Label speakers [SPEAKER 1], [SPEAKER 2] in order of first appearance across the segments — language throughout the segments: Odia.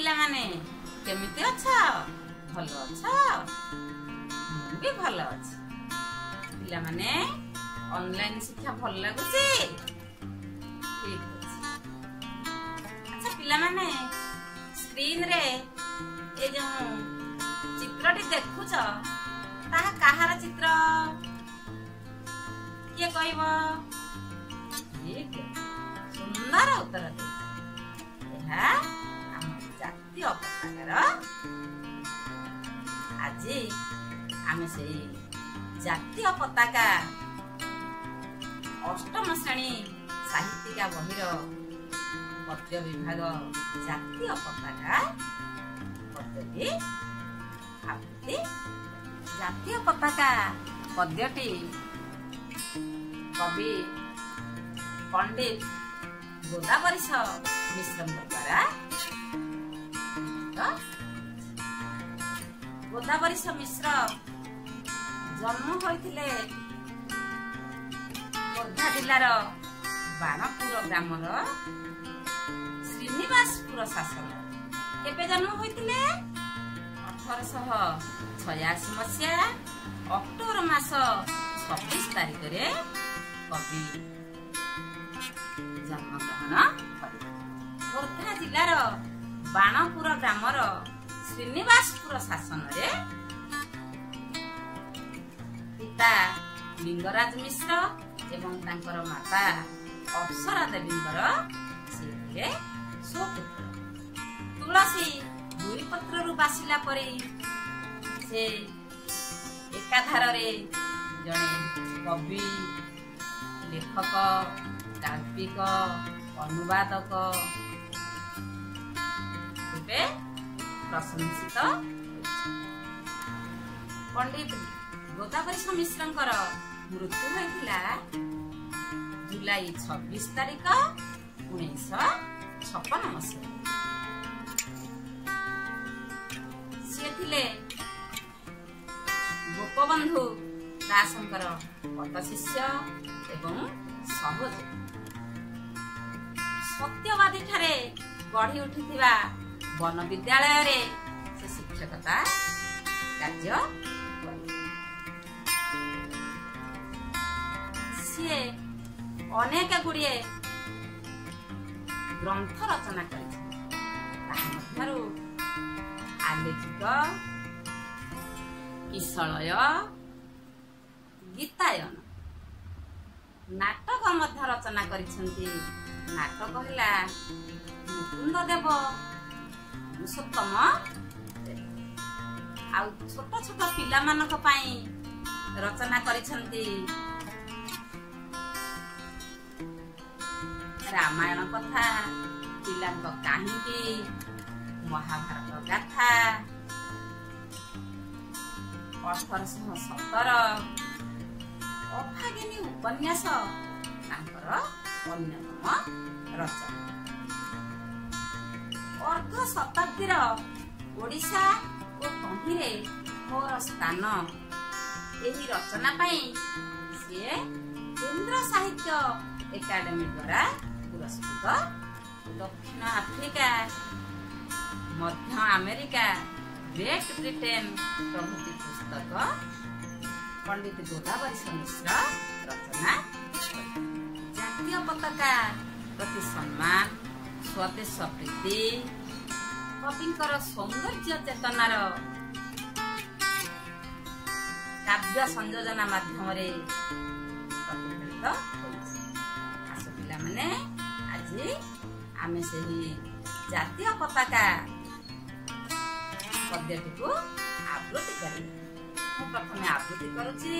[SPEAKER 1] ପିଲାମାନେ, କେମିତି ଅଛ? ଭଲ ଅଛ? ମୁଁ ବି ଭଲ ଅଛି। ପିଲାମାନେ, ଅନଲାଇନ ଶିକ୍ଷା ଭଲ ଲାଗୁଛି? ଠିକ ଅଛି। ଆଚ୍ଛା ପିଲାମାନେ, ସ୍କ୍ରିନରେ ଏ ଯେଉଁ ଚିତ୍ରଟି ଦେଖୁଛ, ତାହା କାହାର ଚିତ୍ର? କିଏ କହିବ? ଠିକ, ସୁନ୍ଦର ଉତ୍ତର ଦେଇଛ। ଏହା ଆମ ଜାତୀୟ ପତାକାର। ଆଜି ଆମେ ସେଇ ଜାତୀୟ ପତାକା ଅଷ୍ଟମ ଶ୍ରେଣୀ ସାହିତ୍ୟିକା ବହିର ପଦ୍ୟ ବିଭାଗ ଜାତୀୟ ପତାକା ପଦ୍ୟଟି ଆବୃତ୍ତି। ଜାତୀୟ ପତାକା ପଦ୍ୟଟି କବି ପଣ୍ଡିତ ଗୋଦାବରୀଶ ମିଶ୍ରଙ୍କ ଦ୍ୱାରା ଲିଖିତ। ଗୋଦାବରୀଶ ମିଶ୍ର ଜନ୍ମ ହୋଇଥିଲେ ଖୋର୍ଦ୍ଧା ଜିଲ୍ଲାର ବାଣପୁର ଗ୍ରାମର ଶ୍ରୀନିବାସପୁର ଶାସନ। କେବେ ଜନ୍ମ ହୋଇଥିଲେ? 1886 ମସିହା ଅକ୍ଟୋବର ମାସ 26 ତାରିଖରେ କବି ଜନ୍ମଗ୍ରହଣ କରିଥିଲେ ଖୋର୍ଦ୍ଧା ଜିଲ୍ଲାର ବାଣପୁର ଗ୍ରାମର ଶ୍ରୀନିବାସପୁର ଶାସନରେ। ପିତା ଲିଙ୍ଗରାଜ ମିଶ୍ର ଏବଂ ତାଙ୍କର ମାତା ଅପ୍ସରା ଦେବୀଙ୍କର ସେ ଥିଲେ ସୁପୁତ୍ର। ତୁଳସୀ ଦୁଇ ପତ୍ରରୁ ବାସିଲା ପରେ ସେ ଏକାଧାରରେ ଜଣେ କବି, ଲେଖକ, ଗାଳ୍ପିକ, ଅନୁବାଦକ ରୂପେ ପ୍ରଶଂସିତ। ପଣ୍ଡିତ ଗୋଦାବରୀଶ ମିଶ୍ରଙ୍କର ମୃତ୍ୟୁ ହୋଇଥିଲା ଜୁଲାଇ 26 ତାରିଖ 1956 ମସିହା। ସିଏ ଥିଲେ ଗୋପବନ୍ଧୁ ଦାସଙ୍କର ପଟ୍ଟଶିଷ୍ୟ ଏବଂ ସହଯୋଗୀ। ସତ୍ୟବାଦୀ ଠାରେ ଗଢି ଉଠିଥିବା ବନ ବିଦ୍ୟାଳୟରେ ସେ ଶିକ୍ଷକତା କାର୍ଯ୍ୟ କରିଥିଲେ। ସିଏ ଅନେକ ଗୁଡ଼ିଏ ଗ୍ରନ୍ଥ ରଚନା କରିଛନ୍ତି। ତାହା ମଧ୍ୟରୁ ଆଲେଖିକ, କିଶଳୟ, ଗୀତାୟନ। ନାଟକ ମଧ୍ୟ ରଚନା କରିଛନ୍ତି। ନାଟକ ହେଲା ମୁକୁନ୍ଦ ଦେବ ପୁରୁଷୋତ୍ତମ ଦେବ। ଆଉ ଛୋଟ ଛୋଟ ପିଲାମାନଙ୍କ ପାଇଁ ରଚନା କରିଛନ୍ତି ରାମାୟଣ କଥା, ପିଲାଙ୍କ କାହିଁକି, ମହାଭାରତ ଗାଥା, 1817, ଅଭାଗିନୀ ଉପନ୍ୟାସ ତାଙ୍କର ଅନ୍ୟତମ ରଚନା। ଅର୍ଦ୍ଧ ଶତାବ୍ଦୀର ଓଡ଼ିଶା ଓ ତହିଁରେ ମୋର ସ୍ଥାନ, ଏହି ରଚନା ପାଇଁ ସିଏ କେନ୍ଦ୍ର ସାହିତ୍ୟ ଏକାଡେମୀ ଦ୍ୱାରା ପୁରସ୍କୃତ। ଦକ୍ଷିଣ ଆଫ୍ରିକା, ମଧ୍ୟ ଆମେରିକା, ଗ୍ରେଟ୍ ବ୍ରିଟେନ ପ୍ରଭୃତି ପୁସ୍ତକ ପଣ୍ଡିତ ଗୋଦାବରୀଶ ମିଶ୍ର ରଚନା। ଜାତୀୟ ପତାକା ପ୍ରତି ସମ୍ମାନ, ସ୍ୱଦେଶ ପ୍ରୀତି କବିଙ୍କର ସୌନ୍ଦର୍ଯ୍ୟ ଚେତନାର କାବ୍ୟ ସଂଯୋଜନା ମାଧ୍ୟମରେ ପ୍ରତିଫଳିତ ହୋଇଛି। ଆସ ପିଲାମାନେ, ଆଜି ଆମେ ସେହି ଜାତୀୟ ପତାକା ପଦ୍ୟଟିକୁ ଆବୃତ୍ତି କରିବା। ମୁଁ ପ୍ରଥମେ ଆବୃତ୍ତି କରୁଛି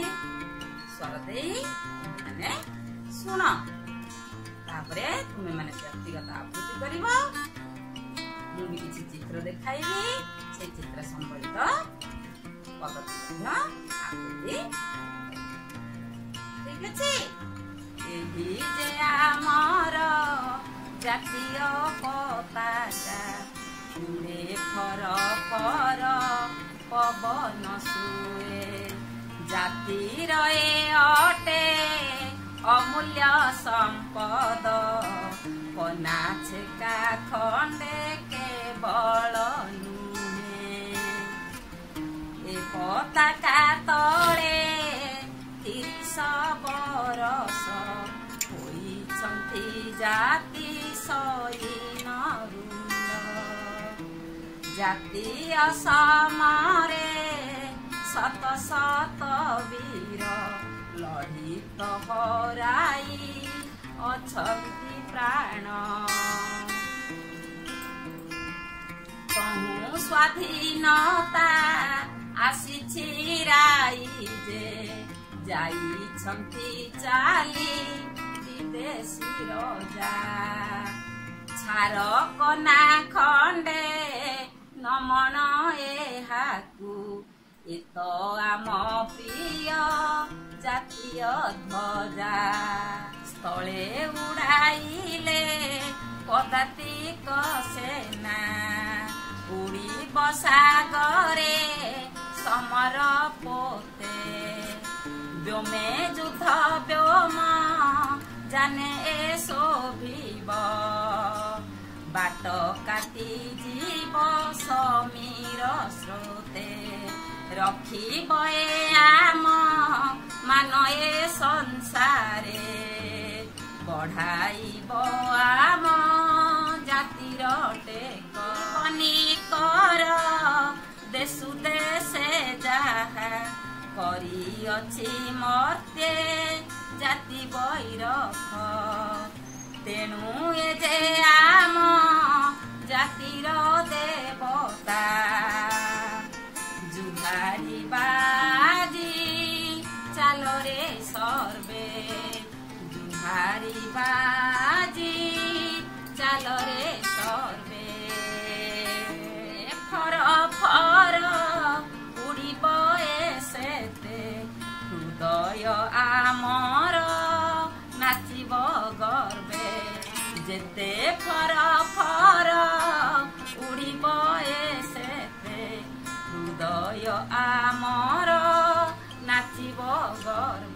[SPEAKER 1] ସ୍ୱର ଦେଇ, ତୁମେମାନେ ଶୁଣ। ତାପରେ ତୁମେମାନେ ବ୍ୟକ୍ତିଗତ ଆବୃତ୍ତି କରିବ। ମୁଁ ବି କିଛି ଚିତ୍ର ଦେଖାଇବି, ସେଇ ଚିତ୍ର ସମ୍ବଳିତ ପଦଟି ମଧ୍ୟ ଆବୃତ୍ତି। ଠିକ ଅଛି? ଏହି ଯେ ଆମର ଜାତୀୟ ପତାକା, ଉଡ଼େ ଫର ଫର ପବନ ଶୁଏ। ଜାତିର ଏ ଅଟେ ଅମୂଲ୍ୟ ସମ୍ପଦ, କନା ଛେକା ଖଣ୍ଡେ କେବଳ ପତାକା ତଳେ 30 ବରଷ ହୋଇଛନ୍ତି ଜାତି ସଇନ ରୁଣ୍ଡ। ଜାତୀୟ ସମରେ ଶତ ଶତ ବୀର ଲଢ଼ିତ ହରାଇ ଅଛନ୍ତି ପ୍ରାଣ। ତହୁଁ ସ୍ୱାଧୀନତା ଆସିଛି ରାଇଜେ, ଯାଇଛନ୍ତି ଚାଲି ବିଦେଶୀ ରଜା। ଛାର କନା ଖଣ୍ଡେ ନମନ ଏହାକୁ, ଏ ତ ଆମ ପ୍ରିୟ ଜାତୀୟ ଧ୍ୱଜା। ସ୍ଥଳେ ଉଡ଼ାଇଲେ ପଦାତିକ ସେନା, ଉଡ଼ିବ ସାଗରେ ସମର ପୋତେ। ବ୍ୟୋମେ ଯୁଦ୍ଧ ବ୍ୟୋମ ଜାନେ ଏ ଶୋଭିବ, ବାଟ କାଟି ଯିବ ସମୀର ସ୍ରୋତେ। ରଖିବ ଏ ଆମ ମାନ ଏ ସଂସାରେ, ବଢ଼ାଇବ ଆମ ଜାତିର ଟେକ। କର ଦେଶୁ ଦେଶେ ଯାହା କରିଅଛି ମର୍ତ୍ତ୍ୟେ ଜାତି ବୈରଖ। ତେଣୁ ଏ ଯେ ଆମ ଜାତିର ଦେବତା। ଜୁହାରି ବାଜି ଚାଲରେ ସର୍ବେ, ଜୁହାରି ବାଜି ଚାଲରେ ସର୍ବେ। ଫର ଫର ଉଡ଼ିବ ଏ ସେତେ, ହୃଦୟ ଆମର ନାଚିବ ଗର୍ବେ। ଯେତେ ଫର ଫର ଉଡ଼ିବ ଏ ସେତେ, ହୃଦୟ ଆମର ନାଚିବ ଗର୍ବେ।